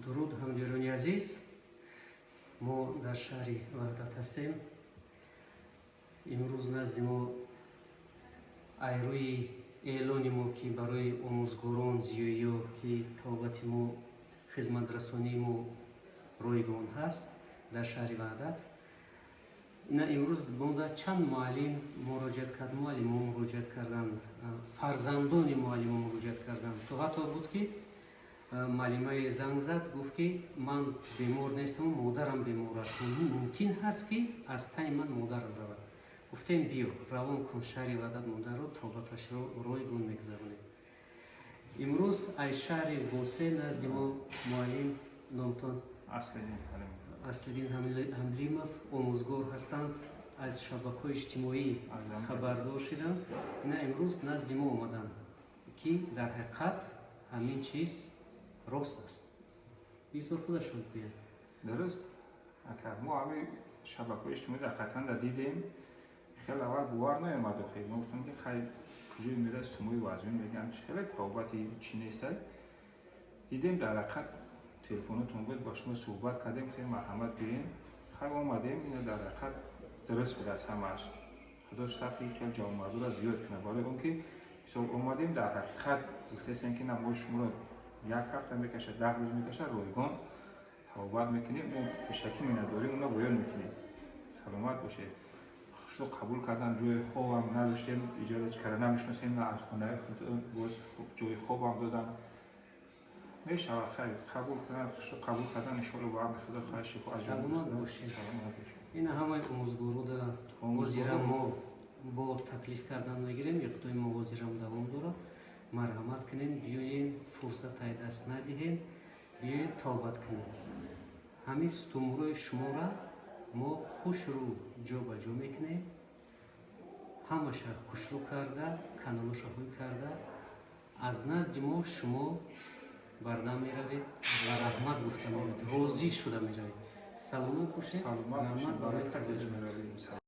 Дуруд, ҳамдиёрони азиз! Мо дар шаҳри Ваҳдат ҳастем. Имрӯз назди мо ай рӯи эълони мо, ки барои омӯзгорон, зиёиё, ки табобати мо, хизматрасонии мо ройгон ҳаст дар шаҳри Ваҳдат, ина имрӯз монда чанд муаллим муроҷиат кард, муаллимо муроҷиат карданд, фарзандони муаллимо муроҷиат карданд. То ҳатто буд, ки муаллимае занг зад, гуфт, ки ман бемор нестам, модарам бемор аст, мумкин ҳаст, ки аз тани ман модарам равад. Гуфтем, биё, равон кун шаҳри Ваҳдат модарро, табобаташро ройгон мегузаронем. Имрӯз аз шаҳри Восе назди мо муаллим, номтон? Аслиддин Ҳалимов. Аслиддин Ҳамлимов, омӯзгор ҳастанд. Аз шабакаҳои иҷтимоӣ хабардор шуданд, ина имрӯз назди мо омаданд, ки дар ҳақиқат ҳамин чиз рост аст. Бизор худашон гӯянд. Дуруст, ака. Мо ҳами шабакаҳои иҷтимоӣ ҳақиқатан да дидем, хеле аввал бовар наомад. Охи мо гуфтем, ки хай, куҷое мера, сумои вазмин мегӯям, хеле табобати чӣ нестай. Дидем, дар ҳақиқат телефонотон буд, бо шумо суҳбат кардем, гуфтем, марҳамат, биёем. Хай, омадем. Ина дар ҳақиқат дуруст буд аз ҳамааш. Худо сафи хеле ҷавонмардура зиёд кунад, барои он ки мисол омадем, дар ҳақиқат гуфтесем, ки на, мо шуморо як ҳафта мекашад, 10 рӯз мекашад, ройгон табобат мекунем. Мо пешакӣ миннатдорӣ уна баён мекунем. Саломат бошед. Хушро қабул кардан. Ҷои хобам надоштем, иҷора карда намешиносем, на аз хонаи боз ҷои хобам додан мешавад. Хайр, қабул кардан, хушро қабул кардан. Иншоалло, ба амри Худо хоҳад шифо. Саломат бошед. Ина ҳамаи омӯзгорода ҳозира мо бо таклиф кардан мегирем. Иқдоми мо ҳозирам давом дорад. Марҳамат кунем, биёем, фурсат ай даст надиҳем, биёед, табобат кунем. Ҳамин сутунмӯҳраи шуморо мо хушрӯ ҷо ба ҷо мекунем, ҳамаша хушрӯ карда, каналоша ҳуй карда. Аз назди мо шумо барда меравед ва раҳмат гуфта меравед, розӣ шуда меравед. Саломат бошед. Саломат бошед. Раҳмат барои Баракат. таваҷҷӯҳ. Меравем.